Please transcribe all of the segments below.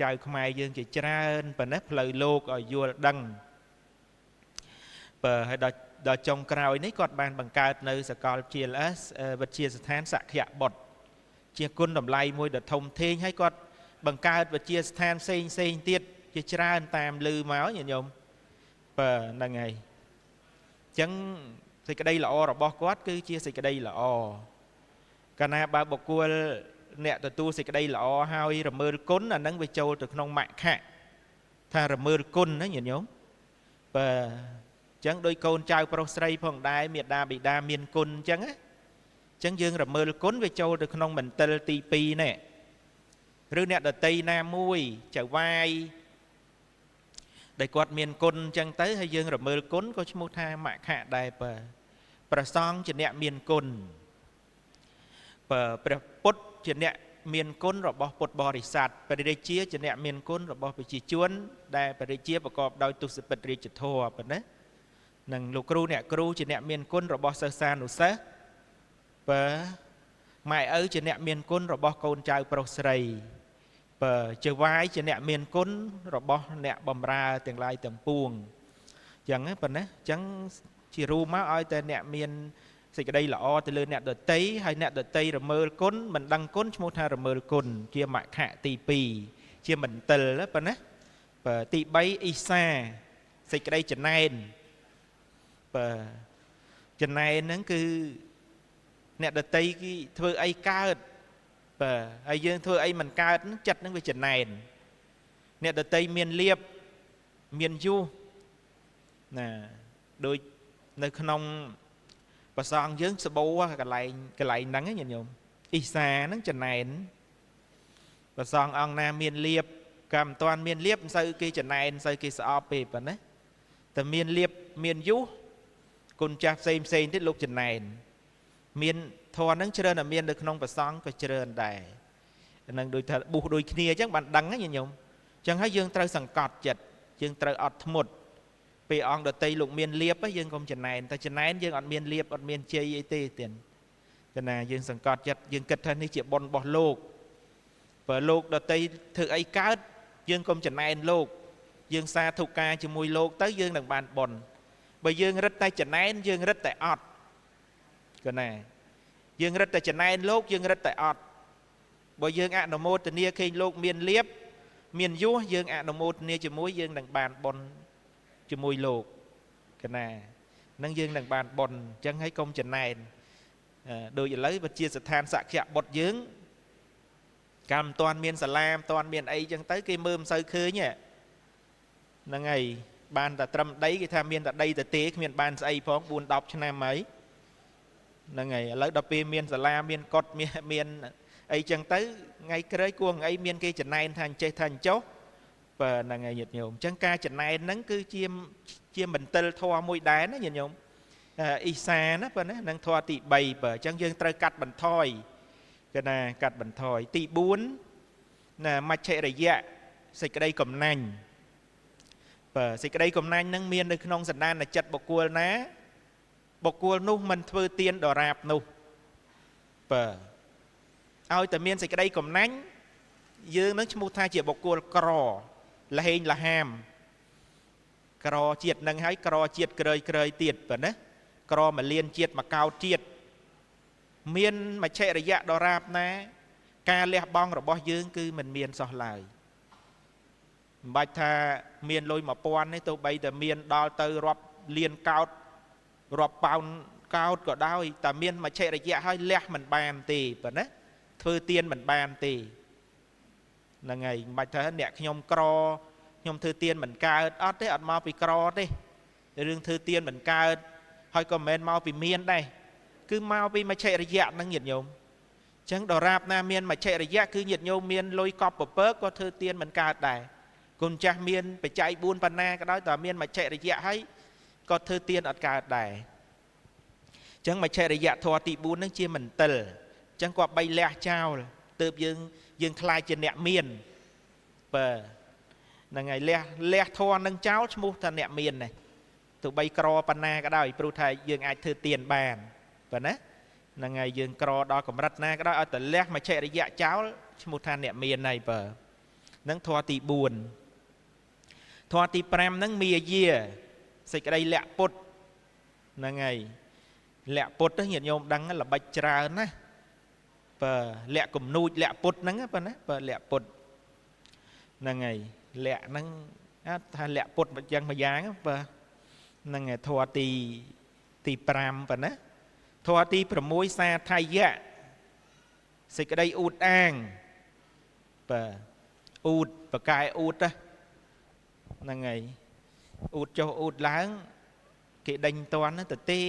ចៅខ្មែរយើងជាច្រើនប៉ុណ្ណេះផ្លូវលោកឲ្យយល់ដឹងបើហើយដល់ចុងក្រោយនេះគាត់បានបង្កើតនៅសាកល GLS វិទ្យាស្ថានសក្យបុត្រជាគុណតម្លៃមួយដ៏ធំធេងហើយគាត់បង្កើតវិទ្យាស្ថានផ្សេងផ្សេងទៀតជាច្រើនតាមឮមកញាតិញោមបើហ្នឹងហើយអញ្ចឹងសេចក្តីល្អរបស់គាត់គឺជាសេចក្តីល្អកាលណាបើបុគ្គលអ្នកទទួលសេចក្តីល្អហើយរមើលគុណអាហ្នឹងវាចូលទៅក្នុងមគ្គថារមើលគុណណាញាតិញោមបើអញ្ចឹងដោយកូនចៅប្រុសស្រីផងដែរមេដាបិតាមានគុណអញ្ចឹងណាអញ្ចឹងយើងរមើលគុណវាចូលទៅក្នុងមន្ទិលទី2នេះឬអ្នកដតីណាមួយចៅវាយដែលគាត់មានគុណអញ្ចឹងទៅហើយយើងរមើលគុណក៏ឈ្មោះថាមគ្គដែរបើប្រសងជាអ្នកមានគុណបើព្រះពុទ្ធជាអ្នកមានគុណរបស់ពុទ្ធបរិស័ទព្រះរាជាជាអ្នកមានគុណរបស់ប្រជាជនដែលព្រះរាជាប្រកបដោយទុសពិតរាជធម៌ប៉ុណ្ណានិងលោកគ្រូអ្នកគ្រូជាអ្នកមានគុណរបស់សិស្សានុសិស្សបើម៉ែឪជាអ្នកមានគុណរបស់កូនចៅប្រុសស្រីបើចៅវាយជាអ្នកមានគុណរបស់អ្នកបំរើទាំងឡាយទាំងពួងអញ្ចឹងប៉ុណ្ណាអញ្ចឹងជារួមមកឲ្យតែអ្នកមានសេចក្តីល្អទៅលើអ្នកដតីហើយអ្នកដតីរមើលគុណមិនដឹងគុណឈ្មោះថារមើលគុណជាមគ្គទី2ជាមន្ទិលប៉ុណ្ណាបើទី3អ៊ីសាសេចក្តីចំណែនបើចំណែនហ្នឹងគឺអ្នកដតីគេធ្វើអីកើតបើហើយយើងធ្វើអីមិនកើតចិត្តហ្នឹងវាចំណែនអ្នកដតីមានលៀបមានយុះណាដូចនៅក្នុងប្រសងយើងសបោកន្លែងកន្លែងហ្នឹងញាតិញោមអ៊ីសាហ្នឹងចំណែនប្រសងអង្គណាមានលៀបក៏មិនទាន់មានលៀបមិនសូវគេចំណែនមិនសូវគេស្អប់ទេប៉ុណ្ណាតែមានលៀបមានយុះគុណចាស់ផ្សេងផ្សេងទៀតលោកចំណែនមានធម៌ហ្នឹងច្រើនតែមាននៅក្នុងប្រសងក៏ច្រើនដែរនឹងដូចថាបុះដូចគ្នាអញ្ចឹងបានដឹងណាញាតិញោមអញ្ចឹងហើយយើងត្រូវសង្កត់ចិត្តយើងត្រូវអត់ធ្មត់ពេលអង្គដតីលោកមានលៀបយើងកុំចំណែនតែចំណែនយើងអត់មានលៀបអត់មានជ័យអីទេទៀតកាលណាយើងសង្កត់ចិត្តយើងគិតថានេះជាបុណ្យរបស់លោកបើលោកដតីធ្វើអីកើតយើងកុំចំណែនលោកយើងសាធុការជាមួយលោកទៅយើងនឹងបានបុណ្យបើយើងរឹតតែចំណែនយើងរឹតតែអត់កាលណាយើងរឹតតែចំណែនលោកយើងរឹតតែអត់បើយើងអនុមោទនាឃើញលោកមានលៀបមានយុះយើងអនុមោទនាជាមួយយើងនឹងបានបុណ្យជាមួយលោកកណានឹងយើងនឹងបានបុណ្យអញ្ចឹងហើយកុំចំណែនដូចឥឡូវវិទ្យាស្ថានសក្យបុត្រយើងកាលមិនទាន់មានសាលាមិនទាន់មានអីអញ្ចឹងទៅគេមើលមិនសូវឃើញហ្នឹងហើយបានតែត្រឹមដីគេថាមានតែដីទៅទេគ្មានបានស្អីផង4 10ឆ្នាំហើយហ្នឹងហើយឥឡូវដល់ពេលមានសាលាមានកុដមានអីចឹងទៅថ្ងៃក្រោយគួងអីមានគេចំណែនថាអញ្ចេះថាអញ្ចោះបើហ្នឹងហើយញាតិញោមអញ្ចឹងការចំណែនហ្នឹងគឺជាមន្ទិលធម៌មួយដែរណាញាតិញោមអ៊ីសាណាបើណានឹងធម៌ទី3បើអញ្ចឹងយើងត្រូវកាត់បន្ថយគេណាកាត់បន្ថយទី4ណាមច្ឆរិយៈសេចក្តីកំណាញ់បើសេចក្តីកំណាញ់ហ្នឹងមាននៅក្នុងសន្តានចិត្តបុគ្គលណាបុគ្គលនោះមិនធ្វើទានដរាបនោះបើឲ្យតែមានសេចក្តីកំណាញ់យើងនឹងឈ្មោះថាជាបុគ្គលក្រលហេងលហាមក្រជាតិនឹងហើយក្រជាតិក្រើយទៀតប៉ុណ្ណាក្រមលៀនជាតិមកោតជាតិមានមច្ឆរិយៈដរាបណាការលះបង់របស់យើងគឺមិនមានសោះឡើយមិនបាច់ថាមានលុយ1000នេះទោះបីតែមានដល់ទៅរាប់លានកោតរាប់ប៉ោនកោតក៏ដោយតែមានមច្ឆរិយៈហើយលះមិនបានទេប៉ុណ្ណាធ្វើទានមិនបានទេហ្នឹងហើយមិនបាច់ថាអ្នកខ្ញុំក្រខ្ញុំធ្វើទានមិនកើតអត់ទេអត់មកពីក្រទេរឿងធ្វើទានមិនកើតហើយក៏មិនមែនមកពីមានដែរគឺមកពីមច្ឆរិយៈហ្នឹងញាតិញោមអញ្ចឹងដរាបណាមានមច្ឆរិយៈគឺញាតិញោមមានលុយកប់ពពកក៏ធ្វើទានមិនកើតដែរគុណចាស់មានបច្ច័យ4បណ្ណាក៏ដោយតែមានមច្ឆរិយៈហើយក៏ធ្វើទានអត់កើតដែរអញ្ចឹងមច្ឆរិយៈធម៌ទី4ហ្នឹងជាមន្ទិលអញ្ចឹងគាត់បីលះចោលទើបយើងខ្លាចជាអ្នកមានបើហ្នឹងហើយលះធម៌នឹងចោលឈ្មោះថាអ្នកមាននេះទោះបីក្រប៉ុណ្ណាក៏ដោយព្រោះថាយើងអាចធ្វើទានបានប៉ុណ្ណាហ្នឹងហើយយើងក្រដល់កម្រិតណាក៏ដោយឲ្យតែលះមច្ឆរិយៈចោលឈ្មោះថាអ្នកមានហើយបើ នឹងធម៌ទី4ធម៌ទី5ហ្នឹងមាយាសេចក្តីលាក់ពុតហ្នឹងហើយលាក់ពុតទៅញាតិញោមដឹងល្បិចច្រើនណាបើលាក់គំនូចលាក់ពុតហ្នឹងប៉ុណ្ណាបើលាក់ពុតហ្នឹងហើយលាក់ហ្នឹងថាលាក់ពុតយ៉ាងមួយយ៉ាងបើហ្នឹងហើយធម៌ទី5ប៉ុណ្ណាធម៌ទី6សាថយៈសេចក្តីអួតអាងបើអួតបកែអួតហ្នឹងហើយអួតចុះអួតឡើងគេដេញតន់ទៅទេ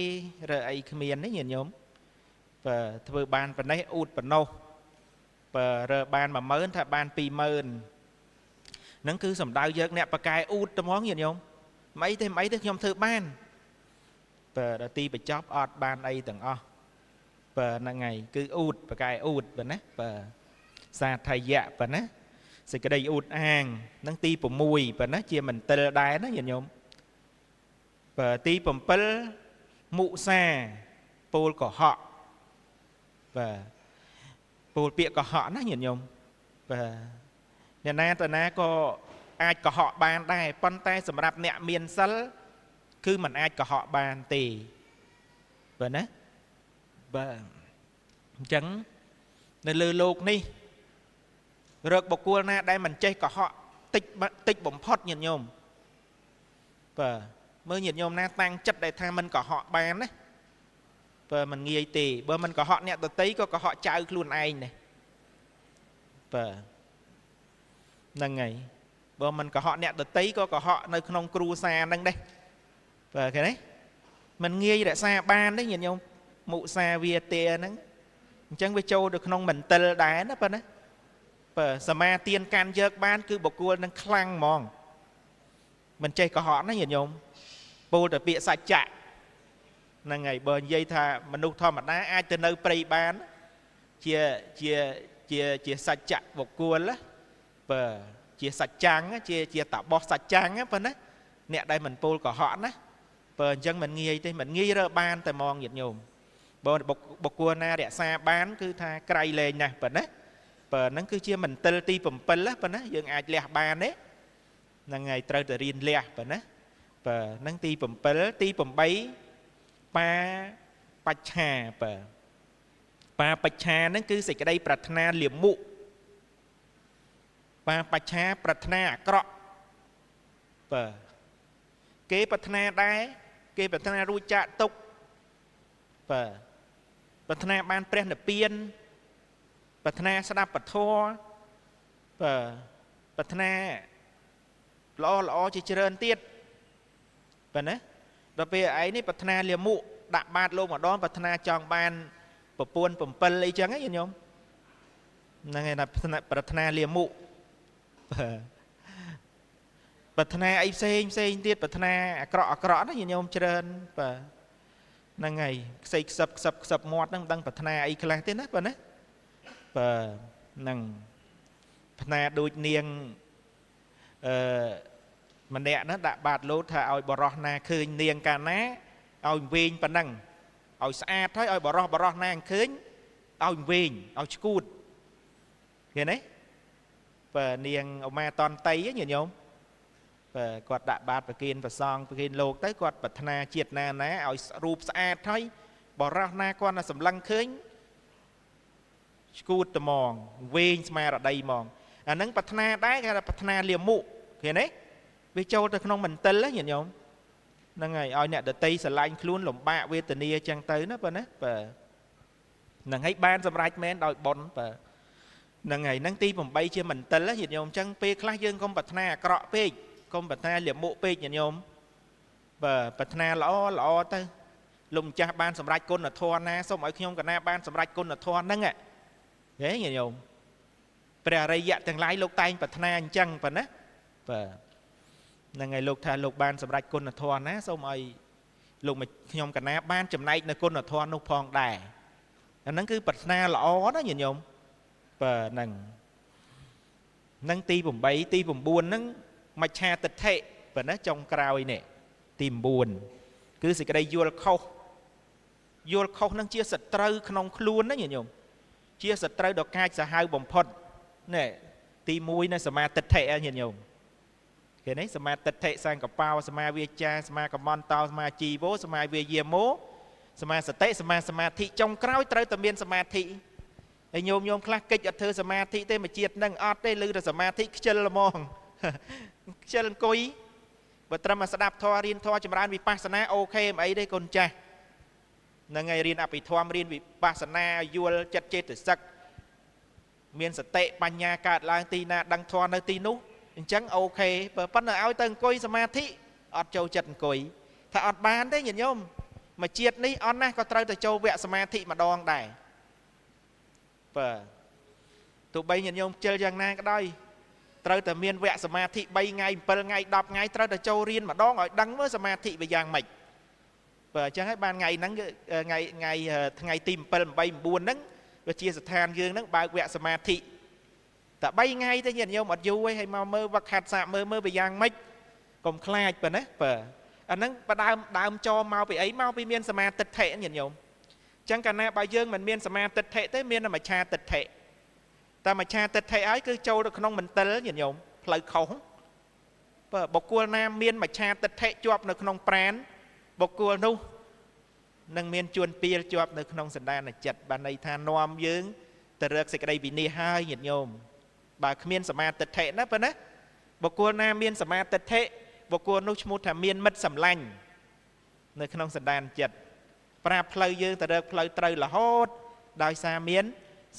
ឬអីគ្មានទេញាតិញោមបើធ្វើបានប៉ុណ្ណេះអួតប៉ុណ្ណោះបើរើបាន10000ថាបាន20000ហ្នឹងគឺសំដៅយកអ្នកបកែអួតត្មងញាតិញោមមិនអីទេមិនអីទេខ្ញុំធ្វើបានបើដល់ទីបញ្ចប់អត់បានអីទាំងអស់បើហ្នឹងហើយគឺអួតបកែអួតបើណាបើសាថយៈបើណាសេចក្តីអួតអាងហ្នឹងទី6បើណាជាមន្ទិលដែរណាញាតិញោមបើទី7មុសាពោលកុហកបាទពោលពាក្យកុហកណាញាតិញោមបាទអ្នកណាទៅណាក៏អាចកុហកបានដែរប៉ុន្តែសម្រាប់អ្នកមានសិលគឺមិនអាចកុហកបានទេបាទណាបាទអញ្ចឹងនៅលើលោកនេះរកបុគ្គលណាដែលមិនចេះកុហកតិចតិចបំផុតញាតិញោមបាទមើលញាតិញោមណាតាំងចិត្តដែលថាមិនកុហកបានណាបើមិនងាយទេបើមិនកុហកអ្នកដតីក៏កុហកចៅខ្លួនឯងដែរបើហ្នឹងហើយបើមិនកុហកអ្នកដតីក៏កុហកនៅក្នុងគ្រួសារហ្នឹងដែរបើឃើញទេមិនងាយរក្សាបានទេញាតិញោមមុសាវាទាហ្នឹងអញ្ចឹងវាចូលទៅក្នុងមន្ទិលដែរណាប៉ុណ្ណាបើសមាទានកាន់យកបានគឺបុគ្គលនឹងខ្លាំងហ្មងមិនចេះកុហកណាញាតិញោមពោលតែពាក្យសច្ចៈហ្នឹងហើយបើនិយាយថាមនុស្សធម្មតាអាចទៅនៅព្រៃបានជាជាជាជាសច្ចៈបុគ្គលបើជាសច្ចាំងជាជាតបោះសច្ចាំងប៉ុណ្ណាអ្នកដែលមិនពោលកុហកណាបើអញ្ចឹងមិនងាយទេមិនងាយរើបានតែហ្មងញាតិញោមបើបុគ្គលណារក្សាបានគឺថាក្រៃលែងណាស់ប៉ុណ្ណាបើហ្នឹងគឺជាមន្ទិលទី7ប៉ុណ្ណាយើងអាចលះបានទេហ្នឹងហើយត្រូវតែរៀនលះប៉ុណ្ណាបើហ្នឹងទី7ទី8បាបច្ឆាបើបាបច្ឆាហ្នឹងគឺសេចក្តីប្រាថ្នាលាមុបាបច្ឆាប្រាថ្នាអាក្រក់បើគេប្រាថ្នាដែរគេប្រាថ្នារួចចាកទុក្ខបើប្រាថ្នាបានព្រះនិព្វានប្រាថ្នាស្ដាប់ពធបើប្រាថ្នាល្អល្អជាច្រើនទៀតបើណាដល់ពេលឯងនេះប្រាថ្នាលាមុដាក់បាតលោកម្ដងប្រាថ្នាចង់បានប្រពន្ធ7អីចឹងហ៎ញាតិញោមហ្នឹងហើយថាប្រាថ្នាលាមុបើប្រាថ្នាអីផ្សេងផ្សេងទៀតប្រាថ្នាអាក្រក់អាក្រក់ណាញាតិញោមច្រើនបើហ្នឹងហើយខ្សីខ្សឹបខ្សឹបខ្សឹបមាត់ហ្នឹងមិនដឹងប្រាថ្នាអីខ្លះទេណាបើណាបើហ្នឹងប្រាថ្នាដូចនាងអឺម្នាក់ណាដាក់បាតលោតថាឲ្យបរោះណាឃើញនាងកាលណាឲ្យវែងប៉ុណ្ណឹងឲ្យស្អាតហើយឲ្យបរោះបរោះណាឃើញឲ្យវែងឲ្យឈួតឃើញទេបើនាងអមាតន្តីញាតិញោមបើគាត់ដាក់បាតប្រគិនប្រសងប្រគិនលោកទៅគាត់ប្រាថ្នាជាតិណាណាឲ្យរូបស្អាតហើយបរោះណាគាត់ណាសម្លឹងឃើញឈួតត្មងវែងស្មារតីហ្មងអាហ្នឹងប្រាថ្នាដែរគេថាប្រាថ្នាលាមុឃើញទេវាចូលទៅក្នុងមន្ទិលញាតិញោមហ្នឹងហើយឲ្យអ្នកដតីស្រឡាញ់ខ្លួនលំបាកវេទនាចឹងទៅណាបើណាបើហ្នឹងហើយបានសម្រេចមែនដោយបុណ្យបើហ្នឹងហើយហ្នឹងទី8ជាមន្ទិលញាតិញោមចឹងពេលខ្លះយើងកុំប្រាថ្នាអាក្រក់ពេកកុំប្រាថ្នាលាមុពេកញាតិញោមបើប្រាថ្នាល្អល្អទៅលោកម្ចាស់បានសម្រេចគុណធម៌ណាសូមឲ្យខ្ញុំកណាបានសម្រេចគុណធម៌ហ្នឹងហ៎ញាតិញោមព្រះអរិយៈទាំងឡាយលោកតែងប្រាថ្នាអញ្ចឹងប៉ុណ្ណាបើហ្នឹងហើយលោកថាលោកបានសម្រេចគុណធម៌ណាសូមឲ្យលោកខ្ញុំកណាបានចំណែកនៅគុណធម៌នោះផងដែរអាហ្នឹងគឺប្រាថ្នាល្អណាញាតិញោមបើហ្នឹងហ្នឹងទី8ទី9ហ្នឹងមច្ឆាទិដ្ឋិបើណាចុងក្រោយនេះទី9គឺសេចក្តីយល់ខុសយល់ខុសហ្នឹងជាសត្រូវក្នុងខ្លួនណាញាតិញោមជាសត្រូវដ៏កាចសាហាវបំផុតនេះ ទី1នៅសមាទិដ្ឋិញាតិញោមគេនេះសមាទិដ្ឋិសង្កបោសមាវាចាសមាកមន្តោសមាជីវោសមាវាយាមោសមាសតិសមាសមាធិចុងក្រោយត្រូវតែមានសមាធិហើយញោមញោមខ្លះកិច្ចអត់ធ្វើសមាធិទេមួយជាតិនឹងអត់ទេឮតែសមាធិខ្ជិលហ្មងខ្ជិលអង្គុយបើត្រឹមតែស្ដាប់ធម៌រៀនធម៌ចម្រើនវិបស្សនាអូខេមិនអីទេកូនចាស់ហ្នឹងហើយរៀនអភិធម្មរៀនវិបស្សនាយល់ចិត្តចេតសិកមានសតិបញ្ញាកើតឡើងទីណាដឹងធម៌នៅទីនោះអញ្ចឹងអូខេបើប៉ុន្តែឲ្យទៅអង្គុយសមាធិអត់ចូលចិត្តអង្គុយថាអត់បានទេញាតិញោមមួយជាតិនេះអត់ណាស់ក៏ត្រូវតែចូលវគ្គសមាធិម្ដងដែរបើទោះបីញាតិញោមខ្ជិលយ៉ាងណាក៏ដោយត្រូវតែមានវគ្គសមាធិ3ថ្ងៃ7ថ្ងៃ10ថ្ងៃត្រូវតែចូលរៀនម្ដងឲ្យដឹងមើលសមាធិវាយ៉ាងម៉េចបើអញ្ចឹងហើយបានថ្ងៃហ្នឹងថ្ងៃថ្ងៃថ្ងៃទី7 8 9ហ្នឹងវិជាស្ថានយើងហ្នឹងបើកវគ្គសមាធិតែ3ថ្ងៃទេញាតិញោមអត់យូរទេហើយមកមើលវឹកហាត់សាកមើលមើលវាយ៉ាងម៉េចកុំខ្លាចប៉ុណ្ណាបើអាហ្នឹងបើដើមចមកពីអីមកពីមានសមាទិដ្ឋិញាតិញោមអញ្ចឹងកាលណាបើយើងមិនមានសមាទិដ្ឋិទេមានតែមច្ឆាទិដ្ឋិតែមច្ឆាទិដ្ឋិហើយគឺចូលទៅក្នុងមន្ទិលញាតិញោមផ្លូវខុសបើបុគ្គលណាមានមច្ឆាទិដ្ឋិជាប់នៅក្នុងប្រាណបុគ្គលនោះនឹងមានជួនពៀលជាប់នៅក្នុងសន្តានចិត្តបានន័យថានាំយើងទៅរកសេចក្តីវិនិច្ឆ័យហើយញាតិញោមបើគ្មានសមាទិដ្ឋិណាប៉ុណ្ណាបុគ្គលណាមានសមាទិដ្ឋិបុគ្គលនោះឈ្មោះថាមានមិត្តសម្លាញ់នៅក្នុងសន្តានចិត្តប្រាប់ផ្លូវយើងទៅរកផ្លូវត្រូវរហូតដោយសារមាន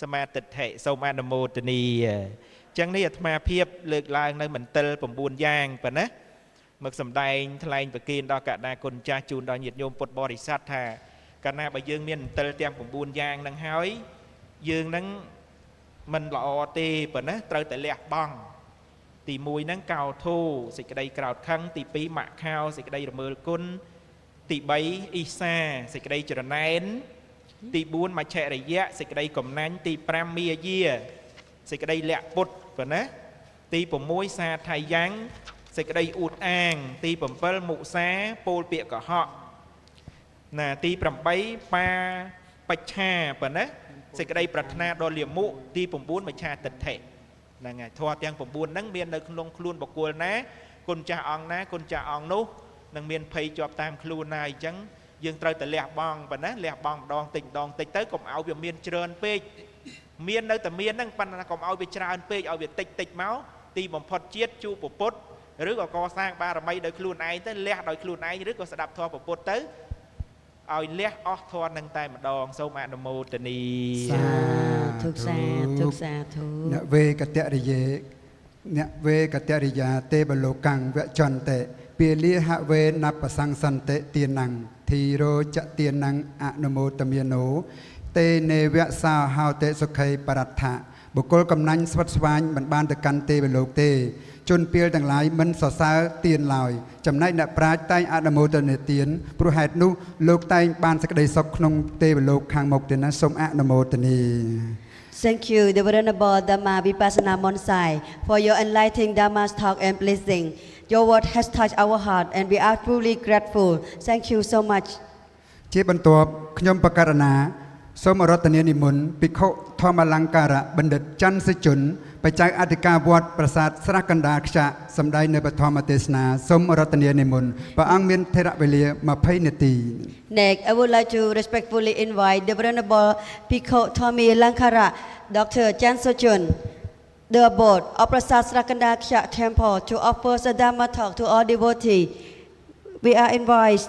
សមាទិដ្ឋិសូមអនុមោទនាអញ្ចឹងនេះអាត្មាភាពលើកឡើងនៅមន្ទិល9យ៉ាងប៉ុណ្ណាមកសម្ដែងថ្លែងប្រគិនដល់កណ្ដាគុណចាស់ជូនដល់ញាតិញោមពុទ្ធបរិស័ទថាកាលណាបើយើងមានមន្ទិលទាំង9យ៉ាងហ្នឹងហើយយើងហ្នឹងមិនល្អទេប៉ុណ្ណាត្រូវតែលះបង់ទី1ហ្នឹងកោធោសេចក្តីក្រោធខឹងទី2មគ្ខោសេចក្តីរមើលគុណទី3អ៊ីសាសេចក្តីច្រណែនទី4មច្ឆរិយៈសេចក្តីកំណាញ់ទី5មាយាសេចក្តីលាក់ពុតប៉ុណ្ណាទី6សាថៃយ៉ាងសេចក្តីអួតអាងទី7មុសាពោលពាក្យកុហកណាទី8បាបច្ឆាប៉ុណ្ណាសេចក្តីប្រាថ្នាដ៏លាមកទី9មច្ឆាទិដ្ឋិហ្នឹងហើយធម៌ទាំង9ហ្នឹងមាននៅក្នុងខ្លួនបុគ្គលណាគុណចាស់អង្គណាគុណចាស់អង្គនោះនឹងមានភ័យជាប់តាមខ្លួនណាអញ្ចឹងយើងត្រូវតែលះបង់ប៉ុណ្ណាលះបង់ម្ដងតិចម្ដងតិចទៅកុំឲ្យវាមានច្រើនពេកមាននៅតែមានហ្នឹងប៉ុន្តែកុំឲ្យវាច្រើនពេកឲ្យវាតិចតិចមកទីបំផុតជាតិជួបពុទ្ធឬក៏កសាងបារមីដោយខ្លួនឯងទៅលះដោយខ្លួនឯងឬក៏ស្ដាប់ធម៌ពុទ្ធទៅឲ្យលះអស់ធម៌នឹងតែម្ដងសូមអនុមោទនាសាធុសាធុសាធុអ្នកវេកតរិយេអ្នកវេកតរិយាទេបលោកੰវចន្តិពាលាហវេនបសង្សន្តិទានੰធីរោចទានੰអនុមោទមានោតេនេវៈសោហោតិសុខីបរដ្ឋៈបុគ្គលកំណាញ់ស្វិតស្វាញមិនបានទៅកាន់ទេវលោកទេជនពាលទាំងឡាយមិនសរសើរទានឡើយចំណែកអ្នកប្រាជ្ញតែងអនុមោទនាទានព្រោះហេតុនោះលោកតែងបានសេចក្តីសុខក្នុងទេវលោកខាងមុខទេណាសូមអនុមោទនា Thank you, the Venerable Dhamma Vipassana Monsai, for your enlightening Dhamma talk and blessing. Your word has touched our heart, and we are truly grateful. Thank you so much. ជាបន្ទាប់ខ្ញុំបករណាសូមអរតនានិមន្តភិក្ខុធម្មលង្ការៈបណ្ឌិតច័ន្ទសិជនបច្ច័យអធិការវត្តប្រាសាទស្រះកណ្ដាលខ្ចាក់សម្ដែងនៅបឋមទេសនាសូមអរតនានិមន្តព្រះអង្គមានថេរវេលា20នាទី Next, I would like to respectfully invite the Venerable Bhikkhu Tommy Lankara, Dr. Chan Sochun, the abbot of Prasat Srakandaksha Temple, to offer the Dhamma talk to all devotees. We are invited.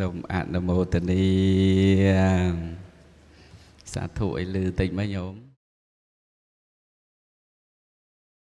សូមអនុមោទនាសាធុឲ្យលឺតិចមកញោម